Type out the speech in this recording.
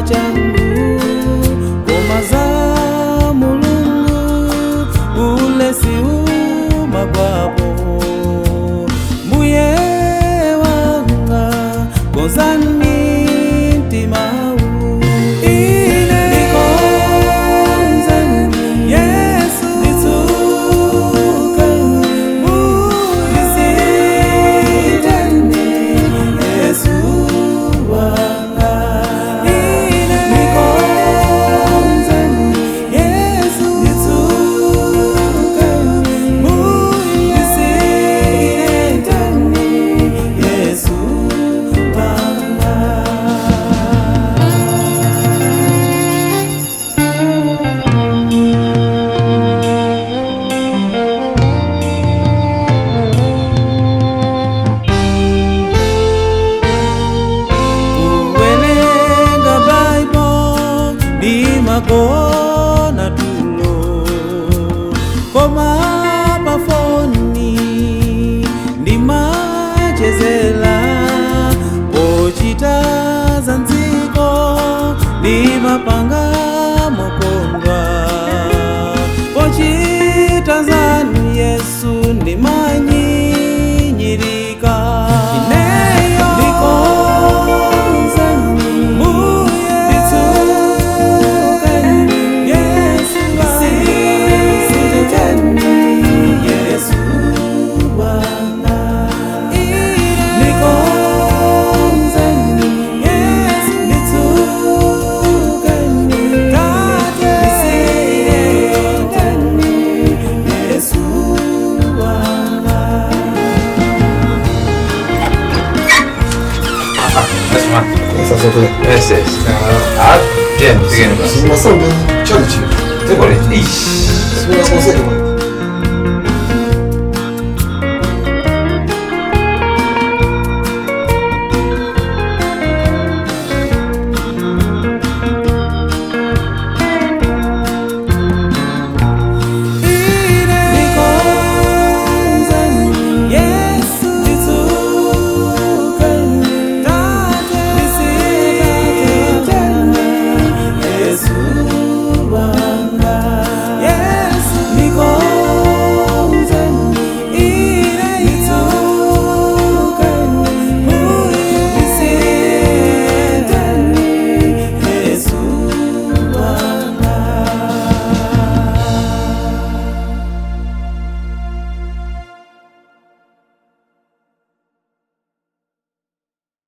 Changu koma za Mulungu ulesi umagwapo. Mbuye wanga, konzani mtimawu. Ine ndikonzeni Yesu, nditsukeni, ndisiteni Yesu wanga. Ine ndikonzeni Yesu, nditsukeni, ndisiteni Yesu wanga. Kuwelenga Bible ndimagona tulo, koma pafoni ndimachezela. Pochita za ndziko ndimapanga mokondwa, pochita zanu Yesu ndimanyinyirika. Ineyo ndikonzeni Mbuye, nditsukeni Yesu, ndisiteni Yesu wanga. Ndikonzeni Yesu, nditsukeni Tate, ndisiteni Yesu wanga. 早速。よしよし。あ、全部次の。すみません、ちょっと。で、これ、いい。それは遅いと思う。